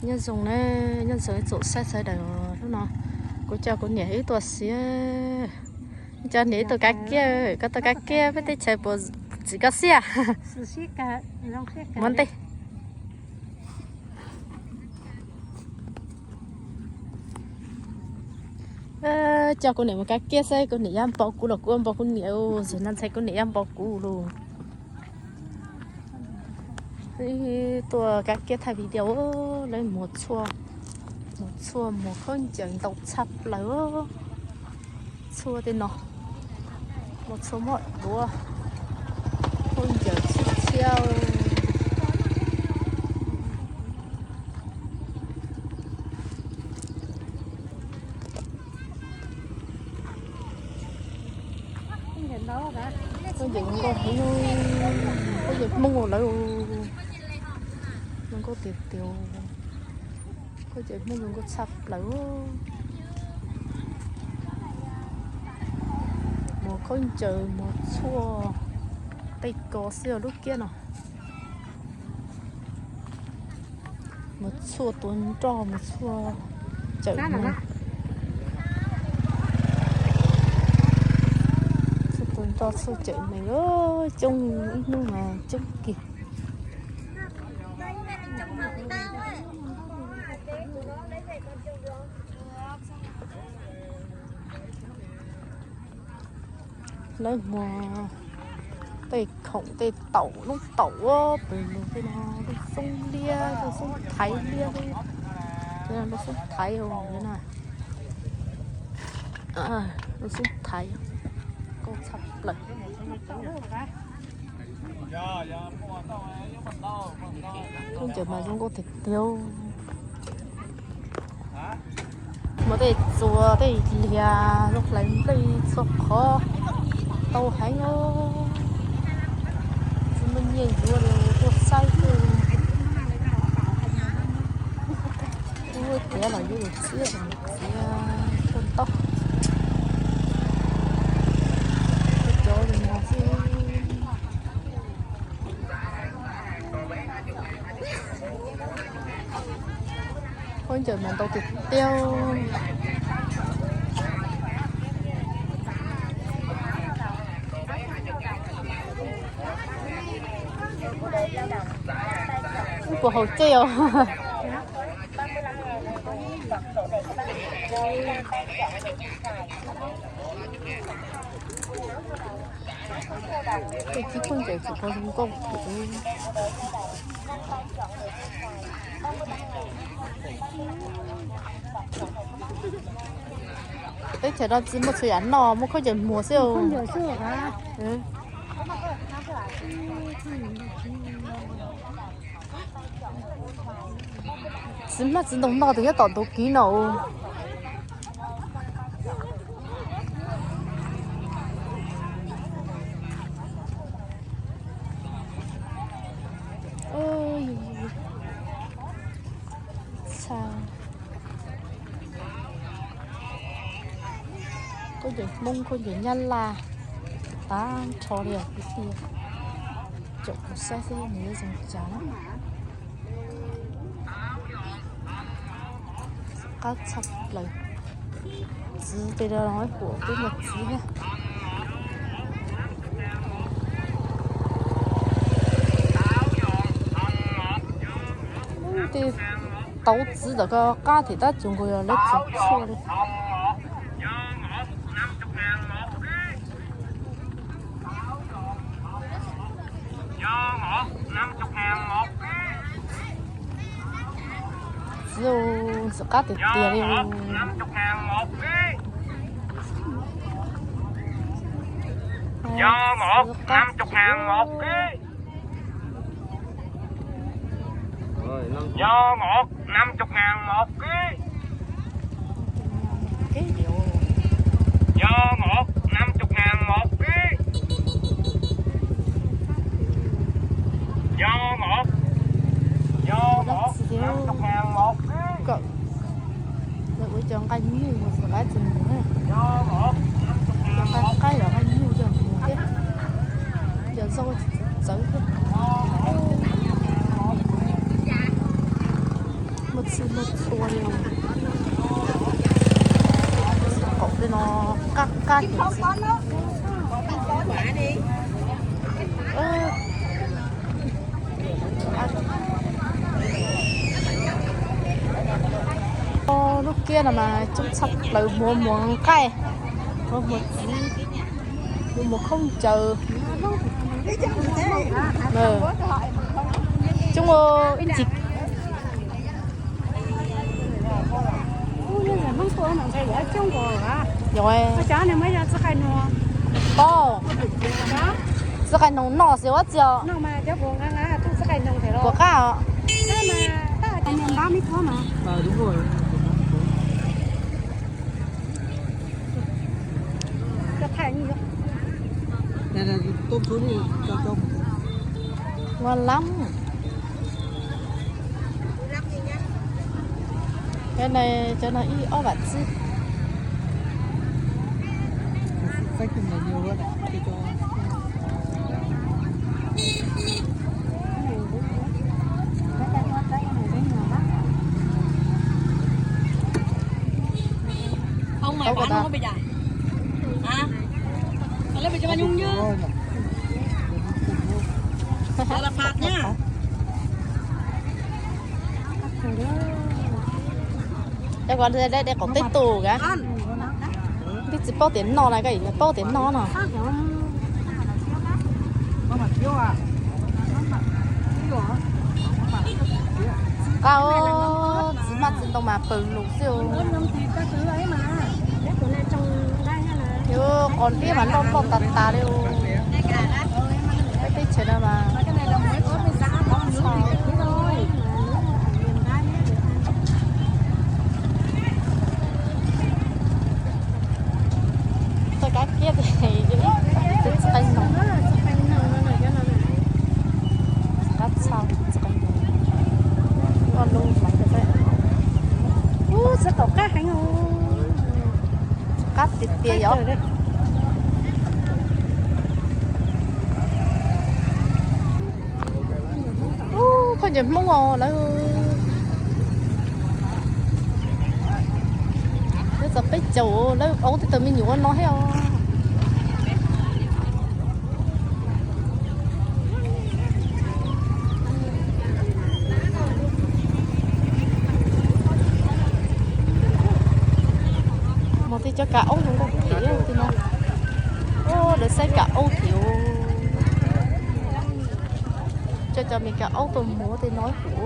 Nyob zoo na, nyob zoo ib tsoom saib sawv daws. Hnub no kuv coj kuv niam wb tuaj xiab. Coj niam wb tuaj kav kiab, koj tuaj kav kiab peb teb chaws puas txim koj xiab? Muab ntej. Coj kuv niam mus kav kiab saib kuv niam yuav npau kuv los kuv yuav npau kuv niam. Zaum no ntshai kuv niam yuav npau kuv lawm. Tuaj kav kiab thaij video, lawv muag txhua, muag txhua, muag khaub ncaws ntau tshaj plaws. Txhua tej no, muag txhua, muag duav, khaub ncaws txhua txhia. Khaub ncaws zoo nkauj heev, khaub ncaws Hmoob lawv zoo nkauj tiag tiag. Khaub ncaws Hmoob zoo nkauj tshaj plaws. Muag khaub ncaws, muag txhua tej ko xwb lub kiab no. Muag txhua tuav nroj, muag txhua cawm neeg. Txhua tuav nroj, txhua cawm neeg, coob ib hnub mas coob kiag. Lawv muag tej khoom tej taum, lub taum pem lug tej no, lub xoob liab, lub xoob thaiv liab, lub xoob thaiv na, lub xoob thaiv, nkauj tshaj plaws. Khaub ncaws mas zoo nkauj tiag tiag. Muaj tej txuas tej liag zoo hlais nplej txhua qhov, tau heev os. Tsis muaj nyiaj yuav li tuaj saib xwb. Kuv tiav los yuav yus txiab, txiav tuaj ntaub. Cov li no xwb. Khaub ncaws mas ntau tiag tiag. Wb puas haus ceb os? Tej txiv khaub ncaws txawm tau zoo nkauj thiab. Teb chaws no tsis muaj txhua yam noj, muaj khaub ncaws muag xwb. Txiv hmab txiv ntoo noj tus nyob tom ntug kev no. Khaub ncaws Hmoob, khaub ncaws Nyab Laj, tag nrho li os kwv tij. Tsom kuv saib xwb nws yuav zoo cas na. Qab tshaj plaws. Txiv tej no huam twb muaj txiv thiab. Tej tauv txiv tom ko qab tim tab tsuas nkaus yog lawv txiv tshuaj li. Txiv, txiv qab tiag tiag li. Txiv qab. Lawv ua cov nqaij nyuj mas xov qab tsis mus na. Cov nqaij qaib los nqaij nyuj coj mus thiab. Cov zaub txawv thiab. Muaj txhij muaj txhua li. Qaum tej no qab qab. Lub kiab no mas coob tshaj plaws, muaj muas nqaij, muaj muas txiv, muaj muas khaub ncaws. Coob ib ntsis. Yog, txiv qais noog noj xwb ua tsi os. Puas qab os? Ngon lắm. Cov no, cov no ib ob vam txib. Ông mày bán không có bây giờ? Hả? Mày lấy về cho ba Nhung chứ. Giờ là phạt nhá. Cov ko de qaum teb tus ka. Twb tsis paub tias noj na, koj yeej paub tias noj no. Qab, txiv hmab txiv ntoo mas pawg lug xwb. Yuav qos liab mas loj loj tas tas li. Peb teb chaws no mas. Txoj kab kiab, txiv qais noog, qab txhab, txiv qais noog, koj lub mas. Ub, txiv qaum qab heev, qab tiag tiag yom. Ub, khaub ncaws Hmoob os lawv. Lawv txog peb caug lawv aub tib tug me nyuam ua no thiab os. Mus tej cov kav aub zoo nkauj thiab tej no. Lawv saib kav aub thiab. Coj cov me kav aub tuaj muag tej no kuv.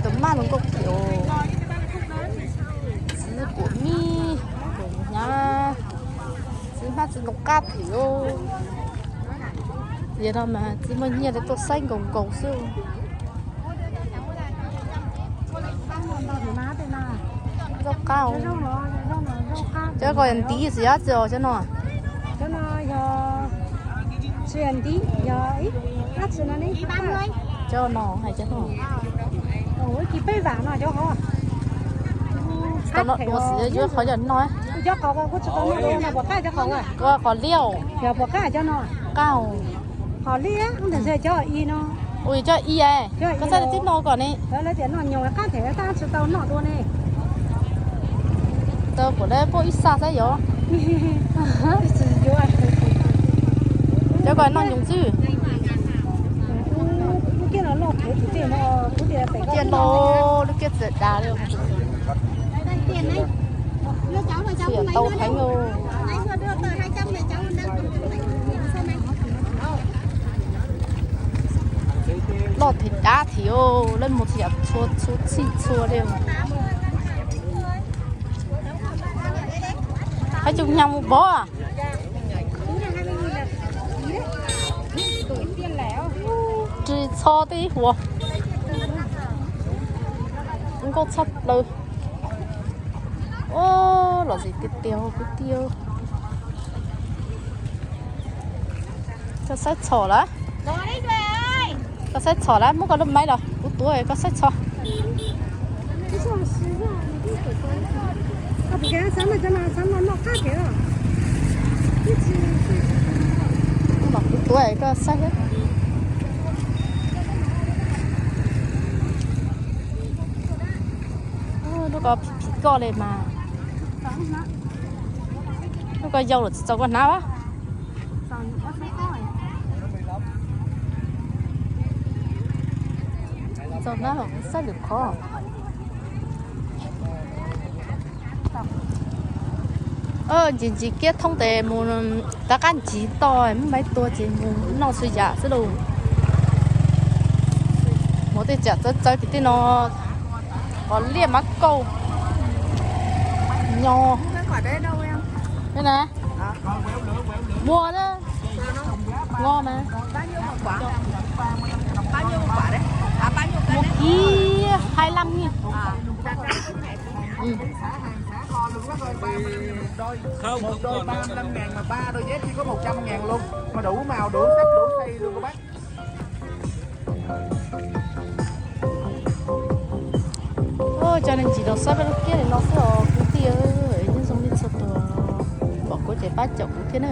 Tus maj zoo nkauj thiab. Txiv puam mib, tus nyab, txiv hmab txiv ntoo qab thiab. Yog no mas txiv muaj nyiaj li tuaj saib nkaus nkaus xwb. Zaub qab, cov ko yog ntiv xwb yog tsi os cov no? Cov no yog, tsis yog ntiv, yog, cov no hais cov no. Ib kis peb vam no cov qhov. Tau no dua xwb yuav qhov yog no. Cov qhov ko kuv tsis tau noj dua no, puas qab cov qhov ko? Qhov liab. Yog puas qab cov no? Qab. Qhov liab ntawm cov i no. Ui, cov i es koj txhaj li tib no kom ne. Lawv tias noj nyoos qab them tab tsis tau noj dua ne. Tau kuv le puab ib xaj xwb yog. Cov ko noj nyoos xwb. Kiab loj, lub kiab txias dav li. Txias tau heev. Loj thiab dav thiab, lawv muag txhua txhua txhij txhua li. Hais tsuas nyag mus pov. Ris txho tej huam. Nkauj tshaj plaws. Ua, lom zem tiag tiag kwv tij. Koj saib txhom lawm. Koj saib txhom lawm, muab koj lub maib los kuv tuav koj saib txhom. Kuv tuav koj saib thiab. Koj phim phim koj li mas. Lub ko yau lawm tsis txaus koj hnav a. Txaus hnav los xab lwm qhov. Ntsis ntsis kiab thoob tes mus, rov qab ntsis toj muab maiv tua ces mus noj xwb yam xwb lauj. Mus tej tsam txawv txawv tim tej no, qos liaj mab kauj, nyo, na, muag na, ngo mas. Ib hai lăm nghìn. Một đôi ba mươi lăm ngàn mà ba đôi dép chỉ có một trăm ngàn luôn. Mà đủ màu, đủ sắc, đủ size luôn cô bác. Cov neeg ntsis los xab peb lub kiab li no xwb os kwv tij, nyob zoo nej txhua tus, pom kuv ces pab caum kuv thiab na.